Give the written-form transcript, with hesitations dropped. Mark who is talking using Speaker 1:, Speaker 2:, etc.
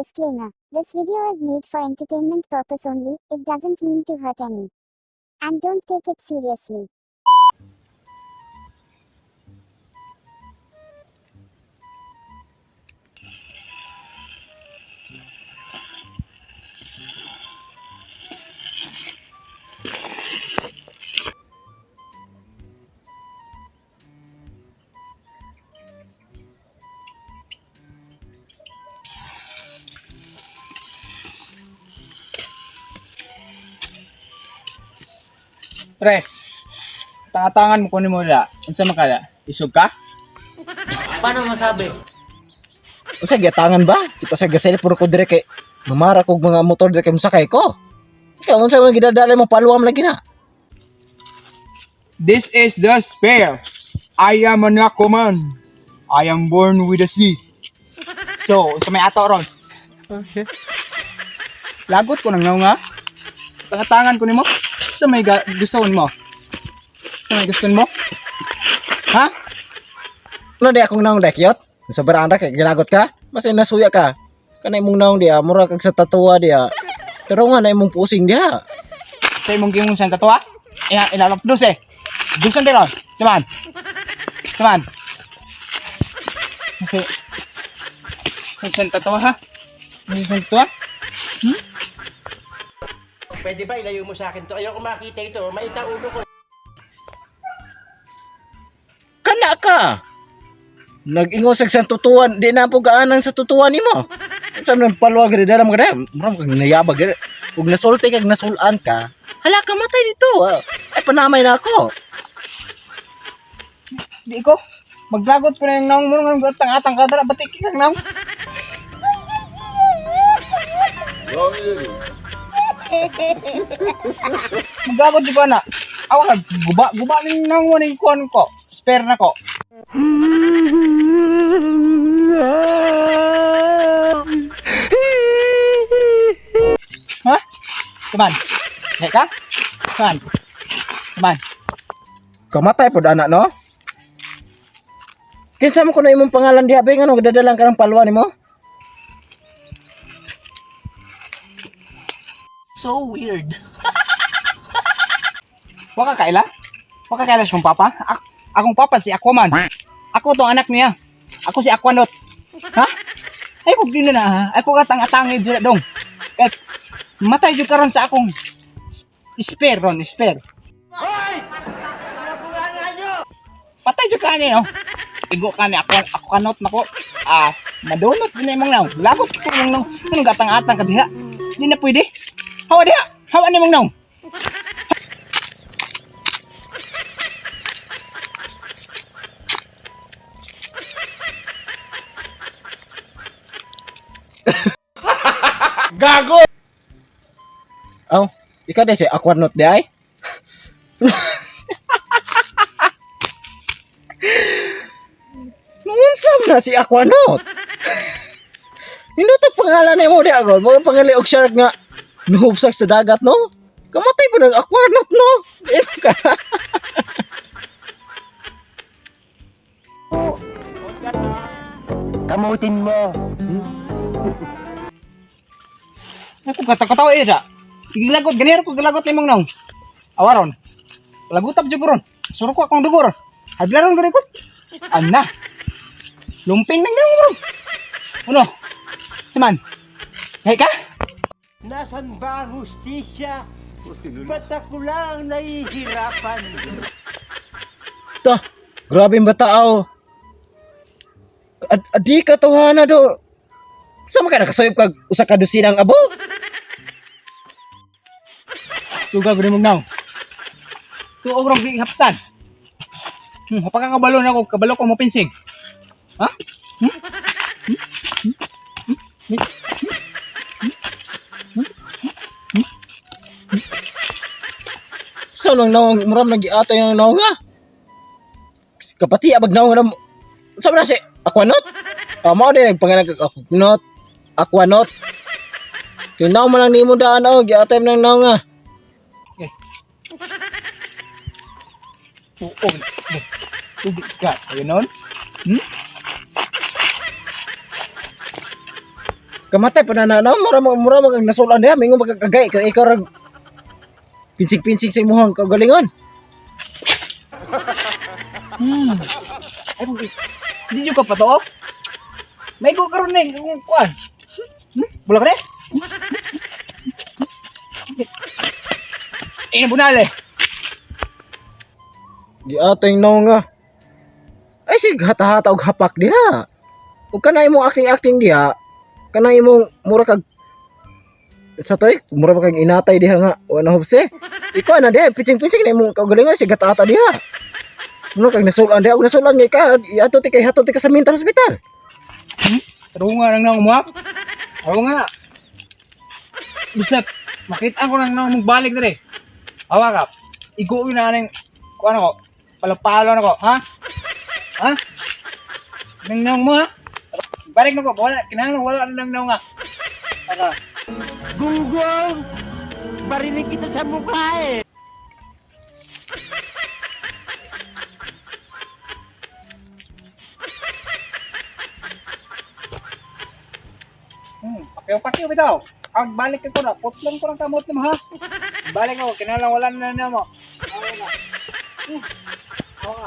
Speaker 1: Disclaimer. This video is made for entertainment purpose only. It doesn't mean to hurt any. And don't take it seriously.
Speaker 2: Pre, tangatangan mo kunin mo la. Unsa man kada? Isog ka?
Speaker 3: Paano masabi?
Speaker 4: Unsa giatangan ba? Kita sa gasel puro ko dire kay mamara kog mga motor dire kay mosakay ko. Ikaw unsa man gidadala mo paluam lagi na?
Speaker 2: This is the spare. I am an Aquaman. I am born with a sea. So, sa may ato ron.
Speaker 3: Okay.
Speaker 2: Lagot ko nang nga. Tangatangan ko nimo. Sa may gusto mo. Sa may gusto mo? Ha?
Speaker 4: Ano di akong naong dakyot? Sa baranda kay gilagot ka? Basta nasuya ka. Kana imong naong diya, mura kag sa tatuwa diya. Pero nga na imong pusing diha.
Speaker 2: Sa imong gimong siyang tatuwa? Ina ilalap dus eh. Dusan din ron. Saman. Saman. Kasi siyang tatuwa ha? Siyang tatuwa?
Speaker 3: Pwede ba ilayo mo sa akin to? Ayoko makita ito. Maita ulo ko.
Speaker 4: Kana ka. Nag-ingosag sa tutuan, di na po gaanan sa tutuan nimo. Unsa man paluwag diri dala mo kada? Mura kag nayabag diri. Ug nasulti kag nasulan ka, hala ka matay dito. Ah. Ay panamay na ako.
Speaker 2: Di ko. Maglagot ko na yung naong mo nga atang-atang ka dara batik kang naong. Maglagot di ko na. Awa ka guba guba ning naong mo ning kuan ko. Spare na ko. Ha? Kuman. Hey ka? Kuman. Kuman.
Speaker 4: Kamatay pod anak no? Kinsa mo ko na imong pangalan diha be ngano gidadalan ka ng palwa nimo?
Speaker 3: So weird.
Speaker 2: Wa ka kaila? Wa ka kaila sa akong papa? Akong papa si Aquaman. Ako tong anak niya. Ako si Aquanot. Ha? Ay kung di na na. Ha? Ako ka tang-atangay dira dong. Kahit matay jud karon sa akong spare ron, spare.
Speaker 3: Hoy!
Speaker 2: Patay jud ka ani no. Igo ka ni ako ako kanot nako. Ah, madunot din na imong naong. Lagot ko imong naong. Anong gatang-atang ka diha? Di na pwede. Hawa diha. Hawa ni imong naong.
Speaker 4: Aw, ikaw di si Aquanot di ay? Unsa man na si Aquanot? Hindi to pangalan nimo di ako. Mga pangali og shark nga nuhubsak sa dagat no? Kamatay po ng Aquanot no? Di ka.
Speaker 3: Kamutin mo.
Speaker 2: Ako katakatawa eh da. Gilagot ganir ko gilagot nimong naong. Awaron. Lagutap jud ko ron. Suro ko akong dugo ron. Hadlaron gani ko. Ana. Lumping nang naong ron. Ano? Siman. Hey ka?
Speaker 3: Nasaan ba ang hustisya? Ba't ako lang ang nahihirapan?
Speaker 4: Ta, grabe yung bata aw. Adi ka tawhana do. Sama ka nakasayop kag usa ka dosinang abo?
Speaker 2: Tuga gani mong naong. Tuog rong gihapsan. Hapaka kabalo na ako, kabalo ko mo pinsing. Ha? Hmm? Hmm? Hmm? Hmm?
Speaker 4: Sa lang naong muram nagiatay ng naong ha. Kapati abag naong ram. Sa na si Aquanot? Ah, mao din nagpangalan kag Aquanot. Aquanot. Kinaw man lang nimo daan oh, giatay man lang naong ha.
Speaker 2: Tuog. Tugi ka. Ayun nun. Hmm?
Speaker 4: Kamatay pa na na no, mura mo kag nasulan diha, mingon magkagay kay ikaw rag pinsig-pinsig sa imong kaugalingon.
Speaker 2: Ay, di jud ka patoo. May ko karon ni kung kuan. Bula ka ni? Eh, bunal eh.
Speaker 4: Giatay no nga. Ay sig hata-hata og hapak diha. Ug kana imong acting-acting diha, kana imong mura kag sa toy, mura ba kag inatay diha nga wa na hubse. Ikaw na diha, pitsing-pitsing na imong kaugalingon sig hata-hata diha. Mura kag nasulan diha, ug nasulan nga ka, iato ti kay hato ti ka sa mental hospital.
Speaker 2: Tarunga lang nang umuha. Tarunga. Bisat, makita ko lang nang magbalik dire. Awa ka. Iguoy na aning kuan ako. Palapalo na ko, ha? Ha? Nang nang mo ha? Balik na ko, wala kinahanglan wala nang nang nga. Aka.
Speaker 3: Gunggong! Barinig kita sa mukha eh!
Speaker 2: Pakiw-pakiw bitaw. Ang balik ko na, putlan ko ng kamot nimo ha. Balik ko, kinahanglan wala na nang mo. Awa na. Awa.